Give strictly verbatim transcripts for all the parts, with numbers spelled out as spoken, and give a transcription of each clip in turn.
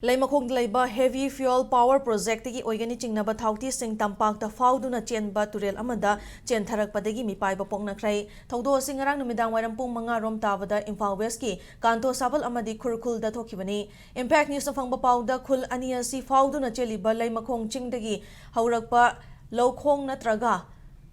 ꯂꯩꯃꯈꯣꯡꯗ ꯂꯩꯕ Heavy Fuel Power Projectꯇꯒꯤ ꯑꯣꯏꯒꯅꯤ ꯆꯤꯡꯅꯕ ꯊꯥꯎꯊꯤꯁꯤꯡ ꯇꯝꯄꯥꯛꯇ ꯐꯥꯎꯗꯨꯅ ꯆꯦꯟꯕ ꯇꯨꯔꯦꯜ ꯑꯃꯗ ꯆꯦꯟꯊꯔꯛꯄꯗꯒꯤ ꯃꯤꯄꯥꯏꯕ ꯄꯣꯛꯅꯈ꯭ꯔꯦ꯫ ꯊꯧꯗꯣꯛ ꯑꯁꯤ ꯉꯔꯥꯡ ꯅꯨꯃꯤꯗꯥꯡ ꯋꯥꯏꯔꯝ ꯄꯨꯡ ꯃꯉꯥ ꯔꯣꯝ ꯇꯥꯕꯗ ꯏꯝꯐꯥꯜ ꯋꯦꯁꯀꯤ ꯀꯥꯟꯇꯣ ꯁꯥꯕꯜ ꯑꯃꯗꯤ ꯈꯨꯔꯈꯨꯜꯗ ꯊꯣꯛꯈꯤꯕꯅꯤ꯫ Impact News ꯐꯪꯕ ꯄꯥꯎꯗ, ꯈꯨꯜ ꯑꯅꯤ ꯑꯁꯤ ꯐꯥꯎꯗꯨꯅ ꯆꯦꯜꯂꯤꯕ ꯂꯩꯃꯈꯣꯡ ꯆꯤꯡꯗꯒꯤ ꯍꯧꯔꯛꯄ ꯂꯧꯈꯣꯡ ꯅꯠꯇ꯭ꯔꯒ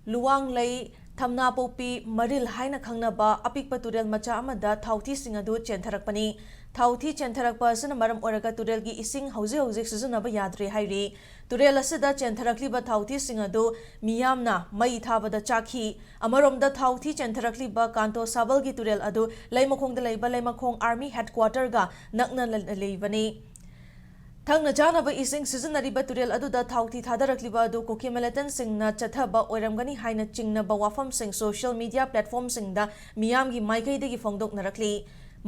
ꯂꯨꯋꯥꯡꯂꯩ ꯊꯝꯅꯥꯄꯣꯛꯄꯤ ꯃꯔꯤꯜ ꯍꯥꯏꯅ ꯈꯪꯅꯕ ꯑꯄꯤꯛꯄ ꯇꯨꯔꯦꯜ ꯃꯆꯥ ꯑꯃꯗ ꯊꯥꯎꯊꯤꯁꯤꯡ ꯑꯗꯨ ꯆꯦꯟꯊꯔꯛꯄꯅꯤ꯫ ꯊꯥꯎꯊꯤ ꯆꯦꯟꯊꯔꯛꯄ ꯑꯁꯤꯅ ꯃꯔꯝ ꯑꯣꯏꯔꯒ ꯇꯨꯔꯦꯜꯒꯤ ꯏꯁꯤꯡ ꯍꯧꯖꯤꯛ ꯍꯧꯖꯤꯛ ꯁꯤꯖꯤꯟꯅꯕ ꯌꯥꯗ꯭ꯔꯦ ꯍꯥꯏꯔꯤ꯫ ꯇꯨꯔꯦꯜ ꯑꯁꯤꯗ ꯆꯦꯟꯊꯔꯛꯂꯤꯕ ꯊꯥꯎꯊꯤꯁꯤꯡ ꯑꯗꯨ ꯃꯤꯌꯥꯝꯅ ꯃꯩ ꯊꯥꯕꯗ ꯆꯥꯛꯈꯤ꯫ ꯑꯃꯔꯣꯝꯗ, ꯊꯥꯎꯊꯤ ꯆꯦꯟꯊꯔꯛꯂꯤꯕ ꯀꯥꯟꯇꯣ ꯁꯥꯕꯜꯒꯤ ꯇꯨꯔꯦꯜ ꯑꯗꯨ ꯂꯩꯃꯈꯣꯡꯗ ꯂꯩꯕ ꯂꯩꯃꯈꯣꯡ Army Headquarterꯒ ꯅꯛꯅ ꯂꯩꯕꯅꯤ꯫ ꯊꯛꯅ ꯆꯥꯅꯕ ꯏꯁꯤꯡ ꯁꯤꯖꯤꯟꯅꯔꯤꯕ ꯇꯨꯔꯦꯜ ꯑꯗꯨꯗ ꯊꯥꯎꯊꯤ ꯊꯥꯗꯔꯛꯂꯤꯕ ꯑꯗꯨ ꯀꯨꯀꯤ militantꯁꯤꯡꯅ ꯆꯠꯊꯕ ꯑꯣꯏꯔꯝꯒꯅꯤ ꯍꯥꯏꯅ ꯆꯤꯡꯅꯕ ꯋꯥꯐꯝꯁꯤꯡ social media platformꯁꯤꯡꯗ ꯃꯤꯌꯥꯝꯒꯤ ꯃꯥꯏꯀꯩꯗꯒꯤ ꯐꯣꯡꯗꯣꯛꯅꯔꯛꯂꯤ꯫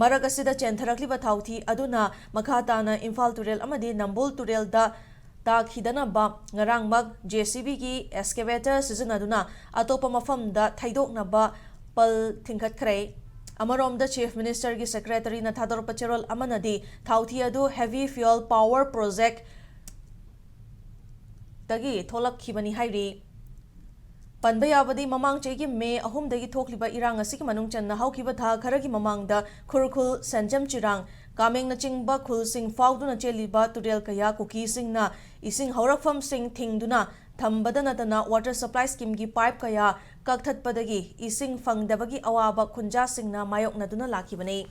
ꯃꯔꯛ ꯑꯁꯤꯗ ꯆꯦꯟꯊꯔꯛꯂꯤꯕ ꯊꯥꯎꯊꯤ ꯑꯗꯨꯅ ꯃꯈꯥ ꯇꯥꯅ ꯏꯝꯐꯥꯜ ꯇꯨꯔꯦꯜ ꯑꯃꯗꯤ ꯅꯝꯕꯨꯜ ꯇꯨꯔꯦꯜꯗ ꯇꯥꯈꯤꯗꯅꯕ ꯉꯔꯥꯡꯃꯛ JCBꯒꯤ excavator ꯁꯤꯖꯤꯟꯅꯗꯨꯅ ꯑꯇꯣꯞꯄ ꯃꯐꯝꯗ ꯊꯩꯗꯣꯛꯅꯕ ꯄꯜ ꯊꯤꯡꯒꯠꯈ꯭ꯔꯦ꯫ ꯑꯃꯔꯣꯝꯗ, Chief Ministerꯒꯤ Secretaryꯅ ꯊꯥꯗꯣꯔꯛꯄ ꯆꯦꯔꯣꯜ ꯑꯃꯅꯗꯤ ꯊꯥꯎꯊꯤ ꯑꯗꯨ Heavy Fuel Power Projectꯇꯒꯤ ꯊꯣꯛꯂꯛꯈꯤꯕꯅꯤ ꯍꯥꯏꯔꯤ꯫ ꯄꯟꯕ ꯌꯥꯕꯗꯤ, ꯃꯃꯥꯡ ꯆꯍꯤꯒꯤ ꯃꯦ ꯑꯍꯨꯝꯗꯒꯤ ꯊꯣꯛꯂꯤꯕ ꯏꯔꯥꯡ ꯑꯁꯤꯒꯤ ꯃꯅꯨꯡ ꯆꯟꯅ ꯍꯧꯈꯤꯕ ꯊꯥ ꯈꯔꯒꯤ ꯃꯃꯥꯡꯗ ꯈꯨꯔꯈꯨꯜ, ꯁꯦꯟꯖꯝ ꯆꯤꯔꯥꯡ, ꯀꯥꯃꯦꯡꯅꯆꯤꯡꯕ ꯈꯨꯜꯁꯤꯡ ꯐꯥꯎꯗꯨꯅ ꯆꯦꯜꯂꯤꯕ ꯇꯨꯔꯦꯜ ꯀꯌꯥ ꯀꯨꯀꯤꯁꯤꯡꯅ ꯏꯁꯤꯡ ꯍꯧꯔꯛꯐꯝꯁꯤꯡ ꯊꯤꯡꯗꯨꯅ ꯊꯝꯕꯗ ꯅꯠꯇꯅ Water Supply Schemeꯒꯤ pipe ꯀꯌꯥ ꯀꯛꯊꯠꯄꯗꯒꯤ ꯏꯁꯤꯡ ꯐꯪꯗꯕꯒꯤ ꯑꯋꯥꯕ ꯈꯨꯟꯖꯥꯁꯤꯡꯅ ꯃꯥꯌꯣꯛꯅꯗꯨꯅ ꯂꯥꯛꯈꯤꯕꯅꯤ꯫